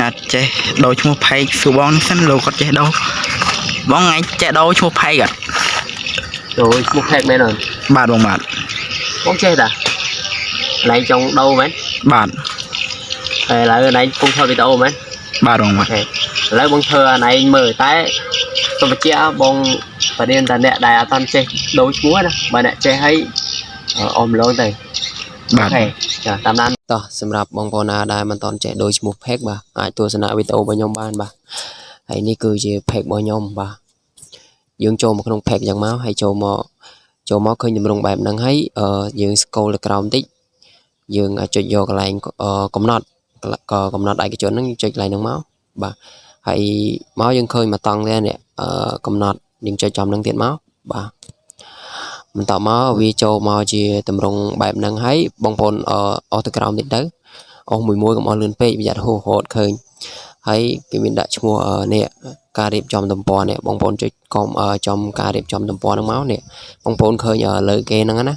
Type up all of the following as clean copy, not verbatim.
អ្នកចេះដូរឈ្មោះ page សួរបងនេះសិនលោកគាត់ចេះដូរបងថ្ងៃចេះដូរឈ្មោះ page អត់ ដូរឈ្មោះ page មែនអត់ បាទបងបាទ បងចេះតាណៃចង់ដូរមែន បាទ តែឥឡូវណៃកំពុងធ្វើវីដេអូមែន បាទបងបាទ ឥឡូវបងធ្វើអាណៃមើលតែសូមបញ្ជាក់បងបរៀនតាអ្នកដែលអត់ទាន់ចេះដូរឈ្មោះណាបើអ្នកចេះហើយអមឡងទៅ បាទ OK ចាតាមដានតោះសម្រាប់បងប្អូនណាដែលមិនទាន់ចេះដូរឈ្មោះ page បាទអាចទស្សនាវីដេអូរបស់ខ្ញុំបានបាទហើយនេះគឺជា page របស់ខ្ញុំបាទយើងចូលមកក្នុង page យ៉ាងមកហើយចូលមកចូលមកឃើញទម្រង់បែបហ្នឹងហើយយើង scroll ទៅក្រោមតិចយើងអាចចុចយកកន្លែងកំណត់ក៏កំណត់ឯកជនហ្នឹងចុចកន្លែងហ្នឹងមកបាទហើយមកយើងឃើញមកតង់ទៀតនេះកំណត់យើងចុចចំហ្នឹងទៀតមកបាទបន្តមកវាចូលមកជាទម្រង់បែបហ្នឹងហើយបងប្អូនអស់ទៅក្រោមតិចទៅអស់មួយមួយកុំអស់លឿនពេកប្រយ័ត្នហួសហត់ឃើញហើយគេមានដាក់ឈ្មោះនេះការរៀបចំទំព័រនេះបងប្អូនចុចកុំចំការរៀបចំទំព័រហ្នឹងមកនេះបងប្អូនឃើញលើគេហ្នឹងណា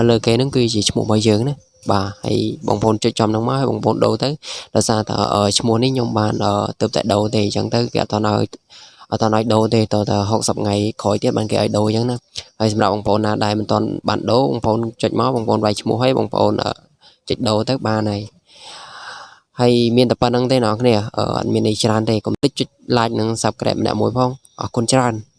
លើគេហ្នឹងគឺជាឈ្មោះរបស់យើងណាបាទហើយបងប្អូនចុចចំហ្នឹងមកហើយបងប្អូនដូរទៅដោយសារតែឈ្មោះនេះខ្ញុំបានទៅតែដូរទេអញ្ចឹងទៅគេអត់តឲ្យអត់តឲ្យដូរទេតតែ60ថ្ងៃក្រោយទៀតបានគេឲ្យដូរអញ្ចឹងណាហើយសម្រាប់បងប្អូនណាដែលមិនទាន់បានដូរបងប្អូនចុចមកបងប្អូនវាយឈ្មោះហើយបងប្អូនចុចដូរទៅបានហើយហើយមានតែប៉ុណ្្នឹងទេអ្នកនរគ្នាអត់មានអីច្រើនទេកុំតិចចុច like និង subscribe ម្នាក់មួយផងអរគុណច្រើន។